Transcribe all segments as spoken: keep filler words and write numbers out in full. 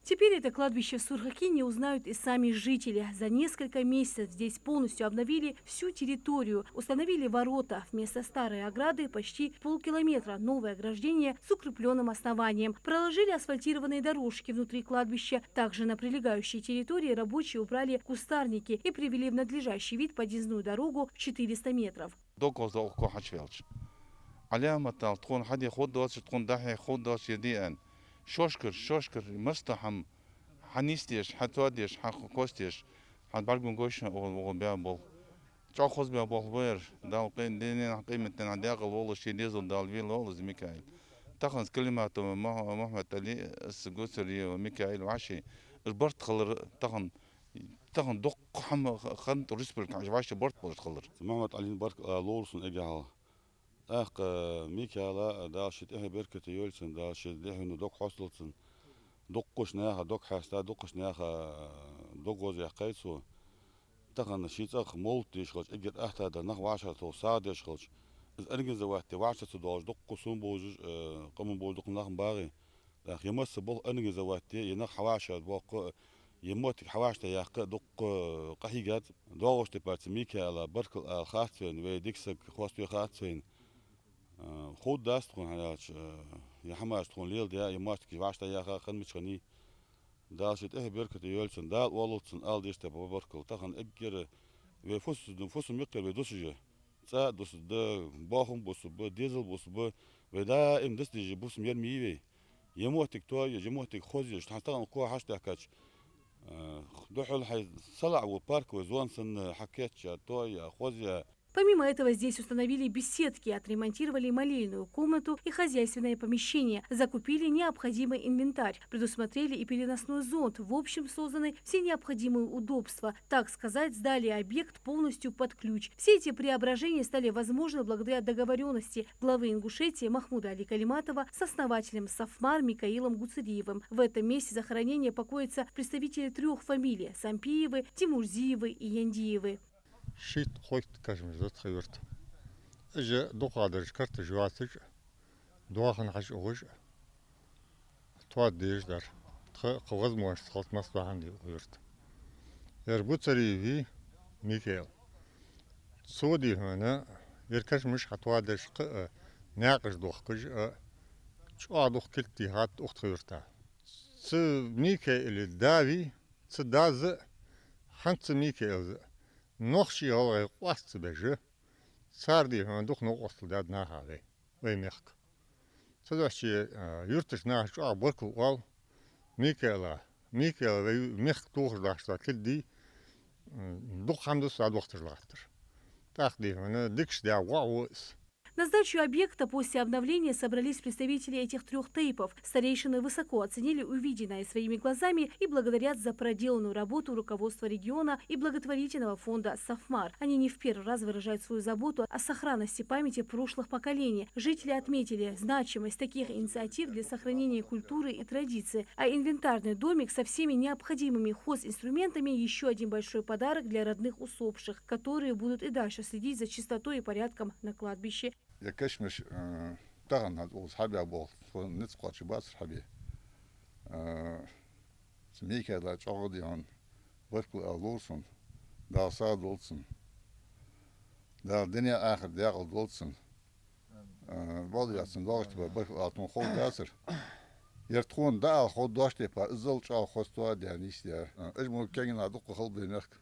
Теперь это кладбище в Сурхаке не узнают и сами жители. За несколько месяцев здесь полностью обновили всю территорию, установили ворота. Вместо старой ограды почти полкилометра новое ограждение с укреплённым основанием. Проложили асфальтированные дорожки внутри кладбища. Также на прилегающей территории рабочие убрали кустарники и привели в надлежащий вид подъездную дорогу в четыреста метров. Дог хоза укхо хьачувелча. Ӏаламат аьлча, тхона хьаде ховргдоацаш, тхона дӀахье ховргдоацаш ер да аьнна. Шоашкара, шоашкара масса хӀама хьанийсдеш, хьатоадеш, хьакхоссадеш, хьабӀаргагойш укхо, укхо баь болх. ЧӀоагӀа хоза баь болх ба ер. Дала къе-, дунен, къематдийнахьа даькъала волаш, ший дезал Дала вела волаш из Микаил. Тахан Калиматов Мух-, Мухьмад-Ӏали, из Гуцериев Микаил вӀаший. Уж барт хилар тахан, тахан дукха хӀама ха-, хиннад республика, уж вӀаший барт болаш хилар. Мухьмад-Ӏалин баркал ала ловра сона эггара хьалха. ТӀаккха Микаила Дала ший тӀехье беркате йойла цун, Дала ший дехьа дог хьоастадолда цун. Дуккхача наьха дог хьаста, дуккхача наьха дог гӀозъяьккхай цо. Тахан ший цӀагӀа мовлат деш хилча, эггара атта дар нах вӀашагӀтохаш сагӀа деш хилча, из организовать де вӀашагӀ ца доалаш, дуккха сум бовзаш, э, къаман бовзаш дукха нах ма багӀий. ТӀаккха е масса болх организовать де, е нах хьавӀашагӀбоаккха, е моттиг хьавӀашагӀтӀаяккха дуккха къахьийгад. ДоагӀача тайпара цу Микаила баркал ала хац вайна, вай дика саг хоастае хац вайна. Э, ховргдац тхона, хӀана аьлча, э, е хӀамаш тхона леладаь, е моттигаш вӀашагӀтӀаяха хинна мича хиннай. Дала ший тӀехье беркате йойла цун, Дала оалалда цун ала дезаш тайпара баркал. Тахан эггара вай фусам, фусам мекхар вай дусаш я. ЦӀа а дусаргда, боахам бусаргба, дезал бусаргба. Вай даим дицдеш я бусам, ер ма йий вай. Е моттиг тоаеш, е моттиг хозъеш, хьа тахан укхо хьачудахкача, э, духхьал хьай салаӀа вола парковая зона санна хьакийчъяь, тоаяь, хозъяь. Помимо этого, здесь установили беседки, отремонтировали молельную комнату и хозяйственное помещение, закупили необходимый инвентарь, предусмотрели и переносной зонт. В общем, созданы все необходимые удобства. Так сказать, сдали объект полностью под ключ. Все эти преображения стали возможны благодаря договорённости главы Ингушетии Махмуда-Али Калиматова с основателем САФМАР Микаилом Гуцериевым. В этом месте захоронения покоятся представители трёх фамилий: Сампиевы, Тимурзиевы и Яндиевы. Шийтта-кхойтта кашамаш да тха юрта. Уж дукхагӀдараш карташ йоацаш, доахан хьачуухаш, тоадеш дар. Тха кхы возможность хилац массадола хӀама де укх юрта. Ер Гуцериев Микаил. Цо, дий хьона, ер кашамаш хьатоадеш, кхы а наькъаш дохкаш а, чӀоагӀа дукха кулг тийхад укх тха юрта. Цу Микаила да вий, цу дас а, хӀанз цу Микаила а нохчий, гӀалгӀай къоаста ца беш, цар, дий хьона, дукха новкъостал даьд наха вай, вай мехка. Цудухьа, а, юртарча наха чӀоагӀа баркал оал Микаила. Микаила вай мехка тохаш дахьаш дола кулг дий, м, дукха хӀама да цо дохийташ латтар. ТӀаккха, дий хьона, дикача даьга воӀ ва из. На сдачу объекта после обновления собрались представители этих трёх тейпов. Старейшины высоко оценили увиденное своими глазами и благодарят за проделанную работу руководство региона и благотворительного фонда САФМАР. Они не в первый раз выражают свою заботу о сохранности памяти прошлых поколений. Жители отметили значимость таких инициатив для сохранения культуры и традиции, а инвентарный домик со всеми необходимыми хозинструментами — ещё один большой подарок для родных усопших, которые будут и дальше следить за чистотой и порядком на кладбище. Ер кашамаш, э, тахан хӀанз укхаза хьабаь болх, тхона низ кхоачаш бацар хьабе. Э, цу Микаила чӀоагӀа, дий хьона, баркал ала ловра сона, Дала сагӀа долда цун. Дала дунен, ахарт даькъала долда цун. Э, болх баьча цун доагӀача тайпара баркал ала тхона ховргдацар. Ер тхона дӀаала ховргдоацача тайпара, иззал чӀоагӀа хоза тоадаь, нийсдаь. Э, уж мо кегий наха дукха хилба вай мехка.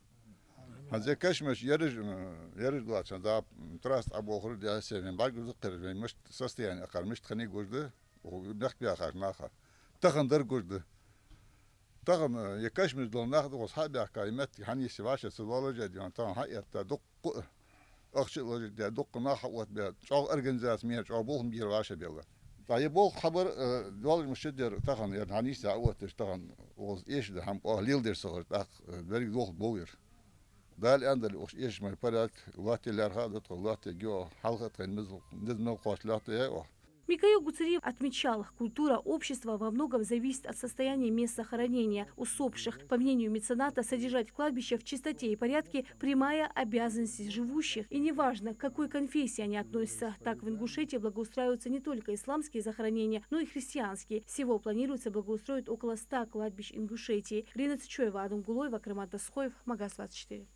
ХӀанз ер кашамаш, ераш, м, ераш доацаш, хӀанз а, м, трасса тӀа бохар, дехьа-сехьа вайна бӀаргагуш да-кх ераш, вай мишта состояние акхар, мишта хиннай гуш да, укх мехка баьхача наха. Тахан дар гуш да. Тахан, э, ер кашамаш дола нах да укхаза хьа а баьхка, ер моттиг хьанийсъе вӀашагӀ ца доалаш а, дий хьона, тахан хьаэтта дуккха а ахча а ложить даь, дуккха нах хьаоттабаь, чӀоагӀа организаци мара, чӀоагӀа болх ма бийра вӀашагӀбелла. ТӀаккха ер болх хьабар, э, доаллаш ма ши дер тахан, ер хьанийсъе Ӏооттадеш тахан, укхаза эшаш да хӀама, оаха леладеш ца хилча, тӀаккха, э, деррига дохк бов ер. Дала аьннадале, укхаза эшаш мара порядок, лоаттае лаьрхӀа а да тхо, лоаттаергья оаха, хьалха а тхоай мизал-, низ мел кхоачаш лоаттаяьй оаха. Микаил Гуцериев отмечал, культура общества во многом зависит от состояния мест захоронения усопших. По мнению мецената, содержать кладбище в чистоте и порядке — прямая обязанность живущих, и неважно, к какой конфессии они относятся. Так, в Ингушетии благоустраиваются не только исламские захоронения, но и христианские. Всего планируется благоустроить около ста кладбищ Ингушетии. Рина Цечоева, Адам Гулоев, Акрамат Досхоев, Магас двадцать четыре.